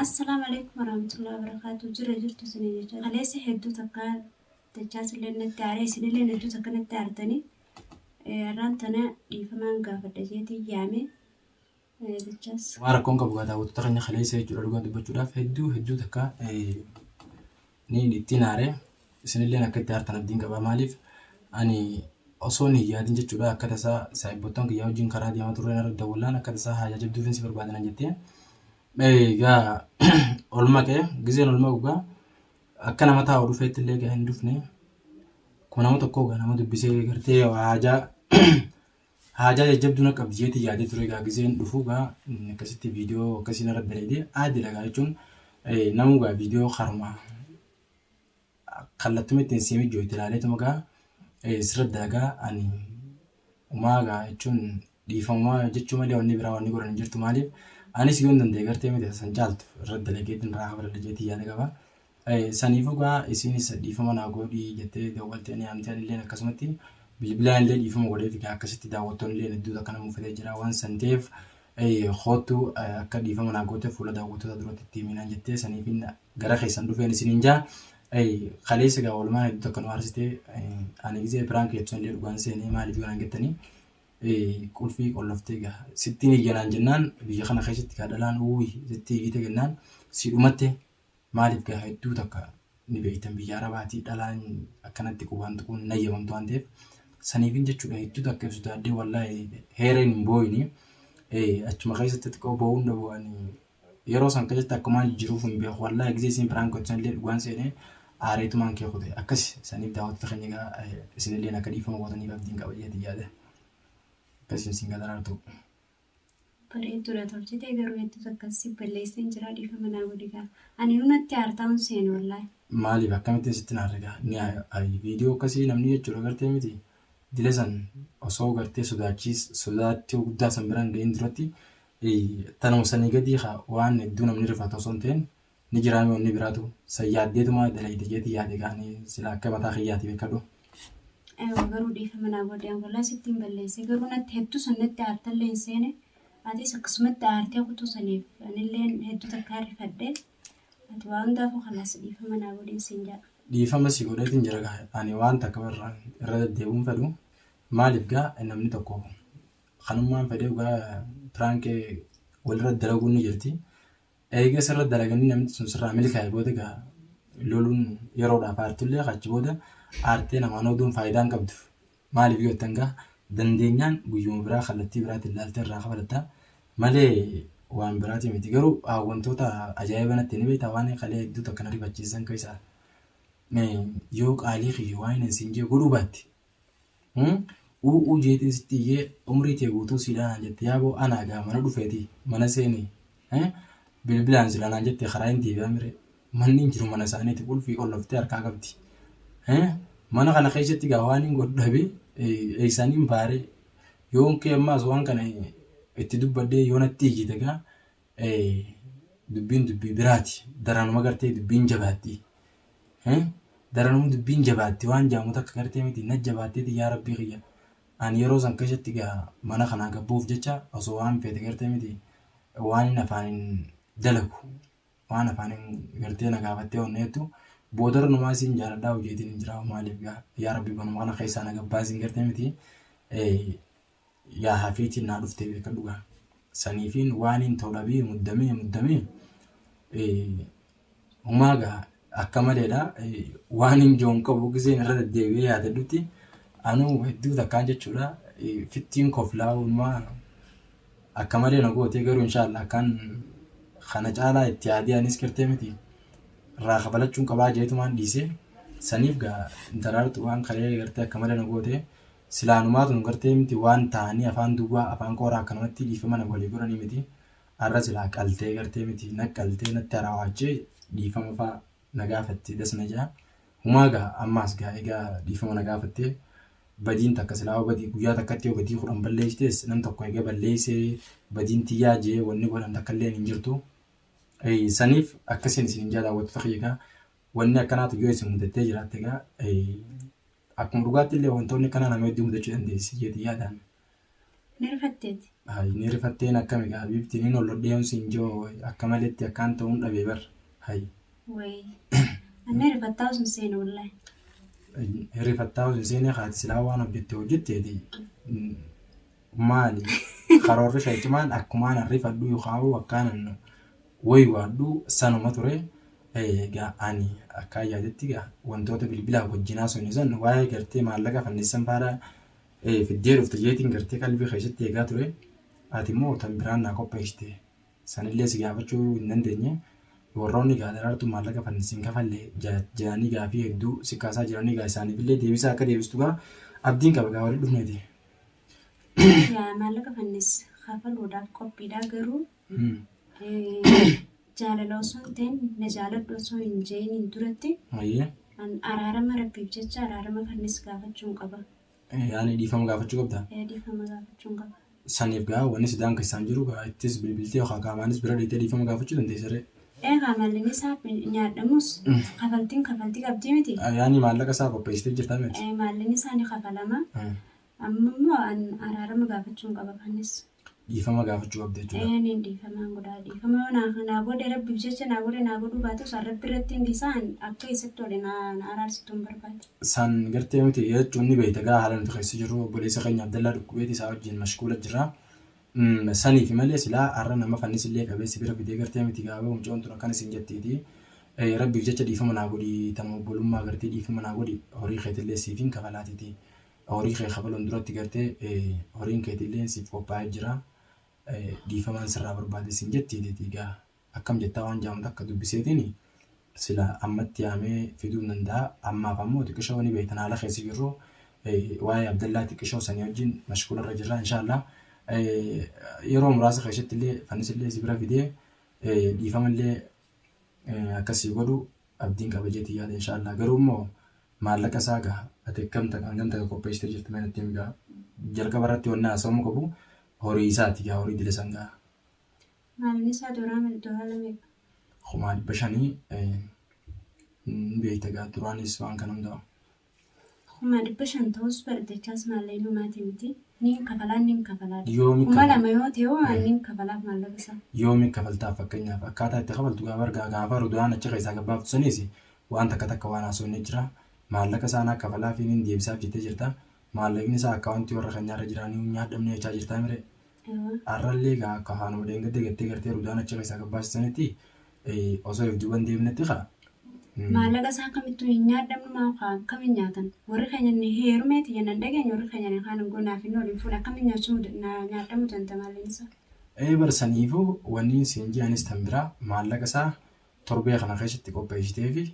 Assalaamu alaikum warahmatullahi wabarakatuh. Jira jirtu isinii jecha. Kaleessa hedduu takka dachaas illee natti aaree isinillee hedduu takka natti aartanii har'aan tana dhiifamaan gaafadha jeetii yaame dachaas. Waan rakkoon qabu gaa daawwattoota keenya kaleessa jechuudha dhugaa dubbachuudhaaf hedduu hedduu takka ni ittiin aare isinilleen akka itti aartan abdiin qaba maaliif ani osoon hin yaadin jechuudha akka tasaa saahibboottan kiyyaa wajjin karaa deemaa turreen irra dawwallaan akka tasaa haajaa jabduufin si barbaada jettee egaa ol maqee gizeen ol maqu gaa akka nama taa'u dhufeetti illee gaa hin dhufne kun nama tokko gaa nama dubbisee gartee haajaa haajaa jajjabduu na qabdi jeetii yaadee ture gaa gizeen dhufu gaa akkasitti viidiyoo akkasii narra dalaydee aadila gaa jechuun namuu gaa viidiyoo karuma kallattuma ittiin sii mijjoo itti ilaaleetuma gaa sirra dalagaa ani umaa gaa jechuun dhiifamumaa jechuu malee wanni biraa wanni godhan hin jirtu maaliif anis yoon danda'e gartee miti san caaltu irra dalageetiin irraa kafaladha jeetii yaada qaba. Saniifuu gaa isiinis dhiifama naa godhii jettee dawwaltee ni yaamtee anilleen akkasumatti bilbilaan illee dhiifama godheef egaa akkasitti daawwattoonni illee hedduutu akkana mufatee jira waan san ta'eef koottu akka dhiifama naa goote fuula daawwattoota duratti itti himinaan jettee saniifin gara keessan dhufeen isiniin jaa kaleessa gaa walumaan hedduu takka nu aarsite ani gisee piraank jettu illee dhugaan seenee maaliif yoo naan jettanii qulfii qolloftee gaa sittiin iyyanaan jennaan biyya kana keessatti gaa dhalaan uuyi sitti iyyite jennaan si dhumatte Maaliif gaa hedduu takka ni beektan biyya arabaatii dhalaan akkanatti qubaan tuquun hin hayyamamtu waan ta'eef saniifin jechuudha hedduu takka ibsu daaddee wallaahi heereen hin booyini achuma keessatti xiqqoo boo'uun dhabu ani yeroo san keessatti akkumaan jiruuf hin beeku wallaahi gisee isin biraan gochuun illee dhugaan seenee aareetumaan kee kute akkas saniif daawwattoota keenya egaa isinilleen akka dhiifama gootaniif abdiin qaba jeetii yaada akkasiin isin gadaraartu. Bareedduudha tolchitee garuu hedduu takka si balleesseen jira dhiifama naa godhi gaa. Ani nunatti aartaa'uun seene wallaahi. Maaliif akkamittiin sitti naan rigaa ni ayi viidiyoo akkasii namni jechuudha gartee miti dila san osoo gartee sodaachiis sodaachuu guddaa san biraan gahin duratti tanuma sanii gadii haa waan hedduu namni rifatu osoo hin ta'in ni jiraame wanni biraatu san yaaddeetuma dalayde jeetii yaade gaanii sila akka mataa kiyyaati beekadhu. Ewa garuu dhiifama naa godhi an wallahi sitti hin balleesse garuu natti hedduu san natti aartallee hin seene atis akkasumatti aartee kutuu saniif anilleen hedduu takkaa rifadhe ati waa hundaafuu kalaas dhiifama naa godhiin siin jedha. Dhiifama si godheetiin jira gaa ani waan takka irra irra deddeebi'uun fedhu maaliif gaa namni tokko kanummaan fedhee gaa piraankee walirra dalaguun ni jirti. Eega sirra dalaganii namni sun sirraa milkaa'e booda egaa loluun yeroodhaaf aartullee achi booda aartee namaan oduun faayidaa hin qabdu. Maaliif yoo jettan gaa dandeenyaan guyyuma biraa kallattii biraatiin ilaaltee irraa kafalatta malee waan biraatii miti. Garuu wantoota ajaa'iba natti ni beektaa waan kalee hedduu takka na rifachiisan keessaa yoo qaalii kiyya waan hin siin jee godhuu baatte Uu'uu jeetiin sitti iyyee umrii tee guutuu siidhaa naan jette yaaboo anaa gaa mana dhufeeti mana seeni bilbilaan silaa naan jette karaa hin deebi'aa mire manni hin jiru mana isaaniiti qulfii qolloftee harkaa qabdi. Mana kana keessatti gaa waan hin godhu dhabee eessaniin baaree yoon kee ammaas waan kana itti dubbadhee yoo natti iyyite gaa dubbiin dubbii biraati daranuma gartee dubbiin jabaatti. Daranuu dubbiin jabaatti waan jaamu takka gartee miti na jabaatteeti yaa rabbii kiyya ani yeroo san keessatti gaa mana kanaa gabbuuf jecha osoo waan feete gartee miti waan hin afaanin dalagu waan afaanin gartee na gaafattee wanna jettu boodarra numaa siin jaaladhaa hojeetiin hin jiraa maaliif gaa yaa rabbii manuma kana keessaa na gabbaasiin gartee miti yaa hafiitiin naa dhuftee beeka dhugaa saniifiin waan hin ta'u dhabee muddamee muddamee Humaa gaa akka maleedha. Waan hin joon qabu giseen irra deddeebi'ee yaadadhutti anuu hedduu takkaan jechuudha. Fittiin koflaa humaa akka malee na gootee garuu inshaallah akkaan kana caalaa itti yaadee anis gartee miti irraa kafalachuun qabaa jeetumaan dhiisee saniif gaa daraartu waan kalee gartee akka malee na gootee silaanumaa tun gartee miti waan ta'anii afaan duwwaa afaan qooraa akkanumatti dhiifama na walii godhanii miti. Arra silaa qaltee gartee miti na qaltee natti harawaachee dhiifama faa na gaafatte das na jaa humaa gaa ammaas gaa egaa dhiifama na gaafattee badiin takka silaa yoo badii guyyaa takkatti yoo badii 10 balleessitees nam tokko egaa balleessee badiin tiyyaa jee wanni godhan takka illeen hin jirtu. Saniif akkasiin isin hin jaa daawwattoota kiyya egaa wanni akkanaatu yoo isin mudattee jiraatte egaa akkuma dhugaatti illee wantoonni akkanaa nama hedduu mudachuu dandeessi jeetii yaadaan. Ni rifatteeti. Hayi ni rifatteen akkami gaa habiibti nin hollodhee yoon siin ji'u akka maletti akkaan ta'uun dhabee bar hayi. Wayi. Anni rifattaa osoo hin seene wallahi. Rifattaa osoo hin seene haati silaa waan hojjette hojjetteeti. Maali karoorri kee cimaan akkumaan an rifadhu yookaan akkaan an waywaadhu sanuma ture. Egaa ani akkaan yaadetti egaa wantoota bilbilaa wajjin haasofne san waa'ee gartee maallaqa fannissan faadha fiddee dhufte jeetiin gartee qalbii keessatti eegaa ture. Ati immoo tan biraan naa qopheessite. Sanillee si gaafachuu hin dandeenye. Warroonni egaa daraartuu maallaqa fannis hin kafalle jedhanii gaafii hedduu si kaasaa jiranii egaa isaaniifillee deebisaa akka deebistu egaa abdiin qaba egaa walitti dhufneeti. Yaa maallaqa fannis kafaluudhaaf qophiidha garuu jaalala osoo hin ta'in na jaaladhu osoo hin je'iniin duratti an araarama rabbiif jecha araarama fannis gaafachuun qaba. Yaani dhiifama gaafachuu qabda? Ee dhiifama gaafachuun qaba. Saniif gaa wanni si daangessaan jiru gaa ittis bilbiltee yookaan qaamaanis bira dheeytee dhiifama gaafachuu dandeessa ree. Ee kaa mallini isaa nyaadhamus kafaltiin kafaltii qabdii miti. Yaani maallaqa isaa qopheessitee jirtaa miti? Ee maallini isaa ni kafalama. Amma immoo an araarama gaafachuun qaba kanis. Dhiifama gaafachuu qabda jechuudha. Ee niin dhiifamaan godhaa. Dhiifama yoo naa naa godhe rabbiif jecha naa godhe naa godhuu baatus an rabbi irratti hin dhiisa an akka isatti tole naa na araarsituun barbaade. San gartee miti jechuun ni beekta gaa haala nuti keessa jirru obboleessa keenya Abdallaa dhukkubeeti isaa wajjin mashkuula jirra. Saniif malee silaa har'a nama fannis illee qabee si bira fidee gartee miti gaaboo mucoon tun akkana siin jettiiti. Rabbiif jecha dhiifama naa godhi tanuma obbolummaa gartee dhiifama naa godhi horii keetillee siifin kafalaatiiti. Horii kee kafaluun duratti gartee horiin keetillee siif qophaa'ee jira. Dhiifamaan sirraa barbaade siin jettiiti egaa akkam jettaa waan jedhamu takka dubbiseetiin sila ammatti yaamee fiduu hin danda'a. Ammaaf ammoo xiqqishoo ni beektan haala keessa jirru waa'ee Abdallaa xiqqishoo sanii wajjin mashkuula irra jirra inshaallah. Yeroo muraasa keessatti illee fannis illee si bira fidee dhiifama illee akkasii godhu abdiin qaba jeetii yaada inshaallah. Garuu immoo maallaqa isaa gaa ati akkam takka hangam takka qopheessitee jirti mee natti himi gaa. Jalqaba irratti wanni haasa'amuu qabu horii isaati gaa horii dila san gaa. Maalini isaa doolaara meeqa? 500,000 ni beekta gaa duraanis waan kana hundaa. 500,000 ta'us bar dachaas maallaqni homaati miti. Niin kafalaa niin kafalaa. Yoomi 2,000 yoo ta'e hoo ani niin kafalaaf maallaqa isaa. Yoomi kafaltaaf fakkeenyaaf akkaataa itti kafaltu gaa bar gaa gaafa rudaan achi keessaa gabbaaftu saniis waan takka takka waan haasofne jira. Maallaqa isaa naa kafalaa fi niin deebisaaf jettee jirta. Maallaqni isaa akkaawuntii warra keenyaa irra jira ni nyaadhamne jechaa jirtaa mire. Har'allee egaa akka haanuma dheengadda gattee gartee rudaan achi keessaa gabbaase sanitti osoo if duuba hin deemnetti kaa. Maallaqa isaa akkamittuu hin nyaadhamnu maa kaa akkamiin nyaatan warri keenya ni heerumeeti jenna hin dhageenye warri keenya ni kaan hin goonaaf inni waliin fuune akkamiin nyaachuu nyaadhamuu danda'a maallaqni isaa. Ee bar saniifuu wanniin siin je'anis tan biraa maallaqa isaa torbee kana keessatti qopheessiteefi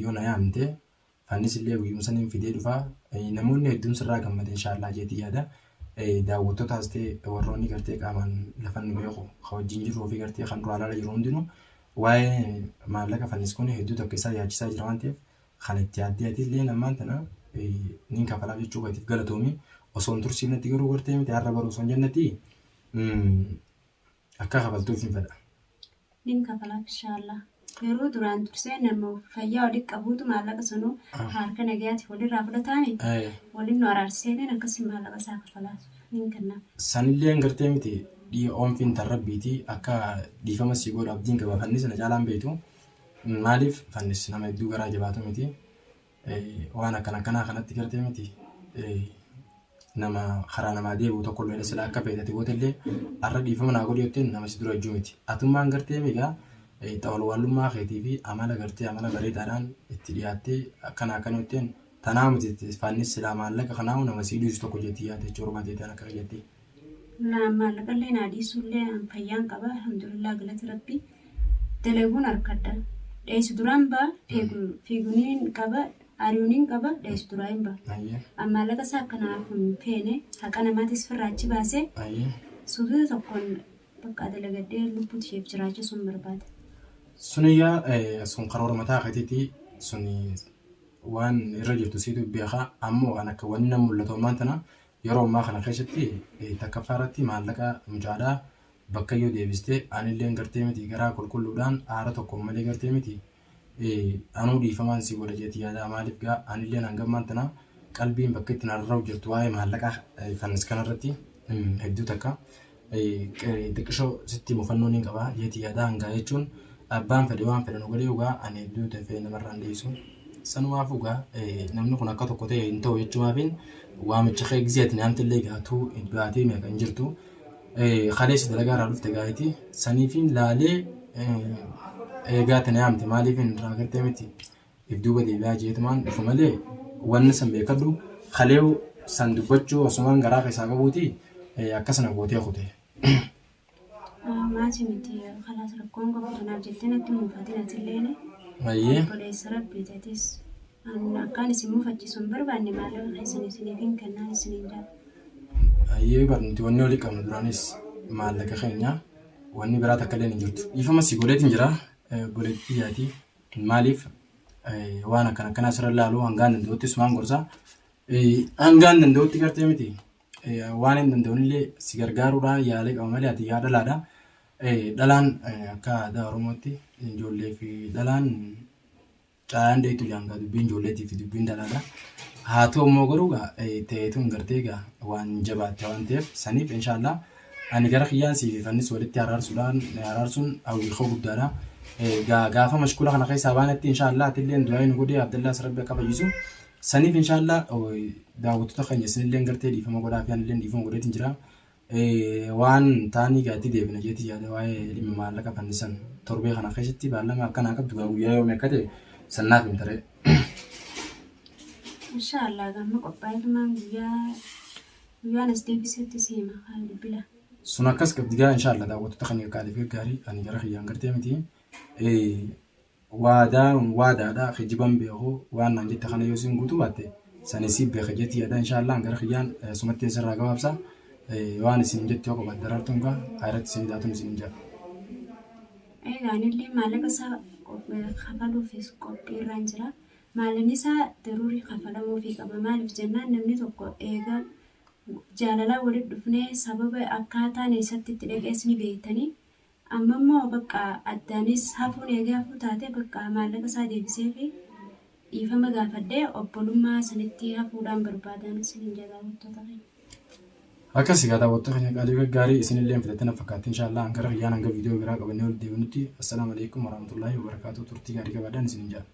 yoo na yaamte Fannis illee guyyuma saniin fidee dhufa. Namoonni hedduun sirraa gammada inshaallah jeetii yaada. Daawwattootaas ta'e warroonni gartee qaamaan lafan nu beeku kan wajjin jirruu fi gartee kan duraa ilaala jiru hundinuu waa'ee maallaqa fannis kun hedduu takka isaa yaachisaa jira waan ta'eef kan itti yaaddee ati illee ammaan tana niin kafalaaf jechuu keetiif galatoomi. Osoo hin tursiifnetti garuu gartee miti har'a baruu osoo hin jennetti Akka kafaltuuf hin fedha. Nin kafalaaf inshaallah. Garuu duraan dursee nama fayyaa wali qabuutu maallaqa sanuu harka nagayaati walirraa fudhataami. Walin nu araarsiseetiin akkasii maallaqa isaa kafalaaf nin kennaaf. Sanilleen gartee miti oomfiin tan rabbiiti akka dhiifama sii godhu abdiin qaba fannis na caalaan beektu maaliif fannis nama hedduu garaa jabaatu miti waan akkana akkanaa kanatti gartee miti nama karaa namaa deebi'u tokko illee sila akka feete ati goote illee har'a dhiifama naa godhi jetteen nama si dura ejjuu miti. Atummaan gartee migaa xawalwaallummaa keetii fi amala gartee amala bareedaadhaan itti dhiyaattee akkana akkana jetteen tanaa miti fannis silaa maallaqa kanaa nama sii dhiisu tokko jetti yaadde jechuudha barbaadde tan akka jetti. Naa maallaqa illee naa dhiisullee an fayyaan qaba alhamdulillah galata rabbi dalaguun harkadha. Dheessu duraan ba'a fiiguniin qaba ari'uuniin qaba dheessu duraa hin ba'a. An maallaqa isaa akka naaf hin feene haqa namaatis firraa achi baasee suuta tokkoon bakka dalagadhee lubbuu isheef jiraachisuun barbaada. Suniyyaa sun karoora mataa keetiiti suni waan irra jirtu siitu beeka ammoo kan akka wanni nama mul'atu ammaan tana yeroo ammaa kana keessatti takkaffaa irratti maallaqa mucaadhaa bakka yoo deebiste anilleen gartee miti garaa qulqulluudhaan aara tokkoon malee gartee miti anuu dhiifamaan si godha jeeti yaada maaliif gaa anilleen hanga ammaan tana qalbiin bakka itti narra jirtu waa'ee maallaqaa fannis kanarratti hedduu takka Xiqqishoo sitti mufannoo niin qaba jeeti yaada hangaa jechuun abbaan fedhe waan fedhe nu godhee dhugaa ani hedduu dafee namarraa hin dhiisu. Sanumaafuu gaa namni kun akka tokko ta'e hin ta'u jechumaafin waamicha kee gizee ati naamti illee gaatuu baatee meeqa hin jirtu. Kaleessa dalagaa irraa dhufte gaa'iti saniifin laalee eegaa tana yaamte maaliif hin irraa gartee miti if duuba deebi'aa jeetumaan dhufa malee wanni san beekadhu kaleew san dubbachuu osumaan garaa keessaa qabuuti akkasana gootee kute. Maati miti kalaas rakkoon qabu tanaaf jettee natti muufatin atilleen Ayyee. obboleessa rabbiiti atis akkaan isin muufachiisu hin barbaanne maallaqa keessan isiniif hin kennaan isiniin jedha. Ayyee bar nuti wanni olii qabnu duraanis maallaqa keenya wanni biraa takka illee hin jirtu. Dhiifama si godheetiin jira obboleettii tiyyaati. Maaliif waan akkana akkanaa sirra laalu hangaan danda'utti sumaan gorsa. Hangaan danda'utti gartee miti waan hin danda'unillee si gargaaruudhaan yaalee qaba malee ati yaa dhalaadha. Dhalaan akka aadaa Oromootti ijoollee fi dhalaan caayaan dheeytu jaan gaa dubbiin ijoolleetii fi dubbiin dhalaadha. Haa ta'u immoo garuu gaa ta'eetuun gartee gaa waan jabaatte waan ta'eef saniif inshaallah ani gara kiyyaan sii fi fannis walitti araarsuudhaan araarsuun hawwii koo guddaadha. Gaa gaafa mashkula kana keessaa baanetti inshaallah atilleen du'aa nu godhee Abdallaas rabbi akka fayyisu saniif inshaallah daawwattoota keenya isinilleen gartee dhiifama godhaa fi anilleen dhiifama godheetiin jira. Waan taanii gaa itti deebina jeetii yaada waa'ee dhimma maallaqa fannisan torbee kana keessatti baallama akkanaa qabdu gaa guyyaa yoomii akka ta'e sannaaf himta ree. Inshaallah gamma qophaa'eetumaan guyyaa guyyaan as deebisetti si hima haa bilbila. Sun akkas qabdi gaa inshaallah daawwattoota keenya qaaliif gaggaarii ani gara kiyyaan gartee miti. Waadaan waadaadha kijiban beeku waan naan jette kana yoo siin guutuu baatte sani siif beeka jeetii yaada inshaallah gara kiyyaan sumatti sirraa gabaabsa waan isin jette yoo qabatte daraartuun gaa ayirratti isin daatuun isin jedha. Egaa anillee maallaqa isaa kafaluufis qophii irraan jira. Maallaqni isaa daruurii kafalamuufii qaba. Maaliif jennaan namni tokko eega jaalalaan walitti dhufnee sababa akkaataan eessatti itti dhaqees ni beektanii. Amma immoo bakka addaanis hafuun eegee hafuu taate bakka maallaqa isaa deebiseefi dhiifama gaafadhee obbolummaa sanitti hafuudhaan barbaadaan isiniin jedha daawwattoota keenya. Akkas egaa daawwattoota keenya qaalii gaggaarii isinillee filattee na fakkaatti inshaallah hangara kiyyaan hanga viidiyoo biraa qabannee walitti deebinutti assalaamu alaikum warahmatullaahi wabarakaatuh turtii gaarii qabaadhaan isiniin jedha.